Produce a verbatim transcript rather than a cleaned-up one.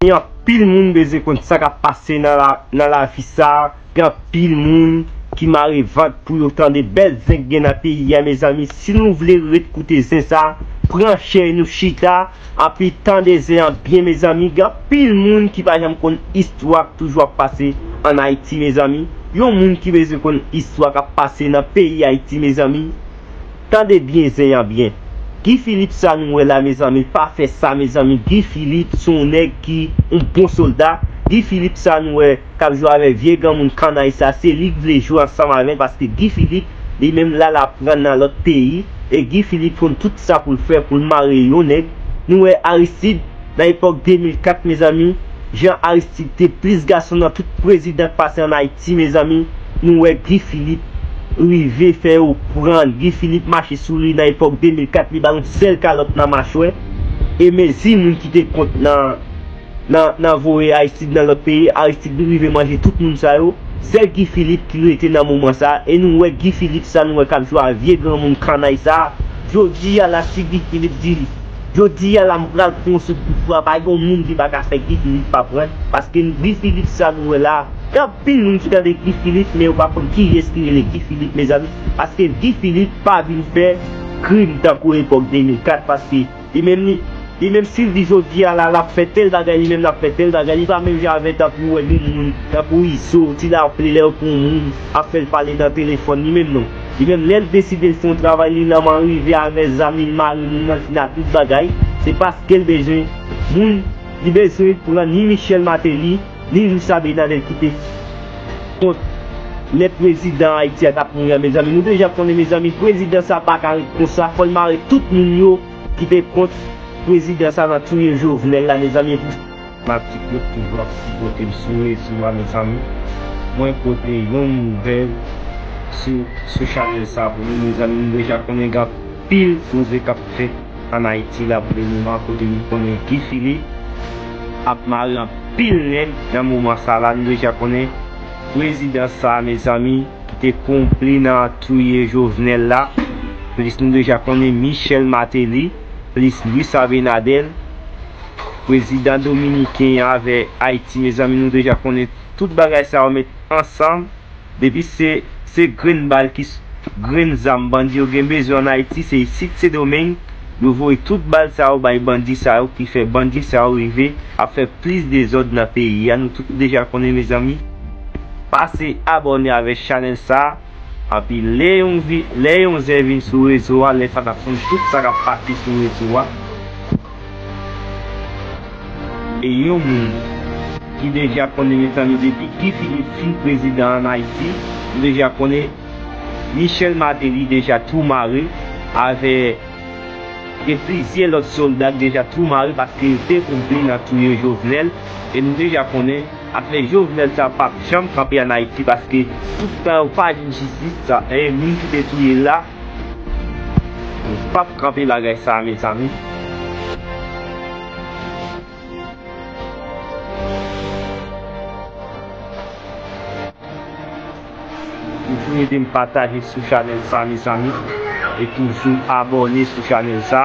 Gen anpil moun bezwen konn sa k ap pase nan la, nan lavi sa a. Gen anpil moun ki mare vant pou yo tande bèl zen k gen nan peyi a, mezanmi. Si nou vle ret koute zen sa a, pran chè nou chita, anpi tande zen an byen, mezanmi. Gen anpil moun ki pa janm konn istwa k toujou ap pase ann Ayiti, mezanmi. Yon moun ki bezwen konn istwa k ap pase nan peyi Ayiti, mezanmi. Tande byen zen an byen. Guy Philippe sa nou wè la, mezanmi, pa fè sa, mezanmi. Guy Philippe se yon nèg ki yon bon sòlda. Guy Philippe sa nou wè k ap jwe avèk vye granmoun kannay sa, se li k vle jwe ansanm avè l, paske Guy Philippe, li menm l al aprann nan lòt peyi. E Guy Philippe konn tout sa pou l fè, pou l mare yon nèg. Nou wè Aristide, nan epòk de mil kat, mezanmi, jan Aristide te plis gason nan tout prezidan k pase ann Ayiti, mezanmi, nou wè Guy Philippe rive fè yo pran l. Guy Philippe mache sou li nan epòk de mil kat, li ba l yon sèl kalòt nan machwè. E mezi moun ki te kont nan, nan, nan voye Aristide nan lòt peyi, Aristide rive manje tout moun sa yo. Sèl Guy Philippe ki rete nan moman sa a. E nou wè Guy Philippe sa, nou wè k ap jwe a vye granmoun kannay sa a. Jodi a la, si Guy Philippe di, jodi a la, m pral pran sou pouvwa, pa gen yon moun ki pa ka fè Guy Philippe pa pran l. Paske Guy Philippe sa nou wè la, gen anpil moun ki tande Guy Philippe, men yo pa konn kiyès ki rele Guy Philippe, mezanmi. Paske Guy Philippe pa vin fè krim tankou epòk de mil kat, paske li menm li, li menm si l di jodi a la, l ap fè tèl bagay, li menm l ap fè tèl bagay, li pa menm jan avè tankou wè gen moun, tankou Izo, ti laple lè yo pran yon moun, ap fè l pale nan telefòn, li menm non. Li menm lè l deside l fè yon travay, li nòmal rive avè zam, li mare moun nan, li fini ak tout bagay. Se paske l bezwen moun, li bezwen pran ni Michel Martelly, ni Luis Abinader ki te kont lè prezidan Ayiti a t ap mouri a, mezanmi. Nou deja konnen, mezanmi, prezidan sa pa ka ret konsa. Fò l mare tout moun yo ki te kont prezidan sa nan touye Jovenel la, mezanmi. Fanatik yo toujou ap sipote m sou rezo a, mezanmi. Mwen pote yon nouvèl sou, sou chanèl sa pou nou, mezanmi. Nou deja konnen gen anpil koze k ap fèt ann Ayiti la pou le moman, kote nou konnen Guy Philippe ap mare anpil nèg nan moman sa la. Nou deja konnen prezidan sa, mezanmi, ki te konpli nan touye Jovenel la. Plis nou deja konnen Michel Martelly, plis Luis Abinader, prezidan dominiken an avè Ayiti, mezanmi, nou deja konnen tout bagay sa yo met ansanm. Depi se, se grenn bal ki s-, grenn zam bandi yo gen bezwen ann Ayiti, se isit Sendomeng, yo voye tout bal sa yo bay bandi sa yo, ki fè bandi sa yo rive ap fè plis dezòd nan peyi a. Nou tout deja konnen, mezanmi. Pase abòne avèk chanèl sa. Anpi lè yon vi-, lè yon zen vin sou rezo a, lè sa n ap konn tout sa k ap pase sou rezo a. E yon moun ki deja konnen, mezanmi, depi Guy Philippe fin prezidan ann Ayiti, nou deja konnen Michel Martelly deja tou mare avè, gen plizyè lòt sòlda k deja tou mare paske yo te konpli nan touye Jovenel. E nou deja konnen afè Jovenel sa p ap janm kanpe ann Ayiti paske tout tan yo pa jwenn jistis, sa, e moun ki te touye l la, yo p ap kanpe bagay sa, mezanmi. Toujou ede m pataje sou chanèl sa, mezanmi. E toujou abòne sou chanèl sa.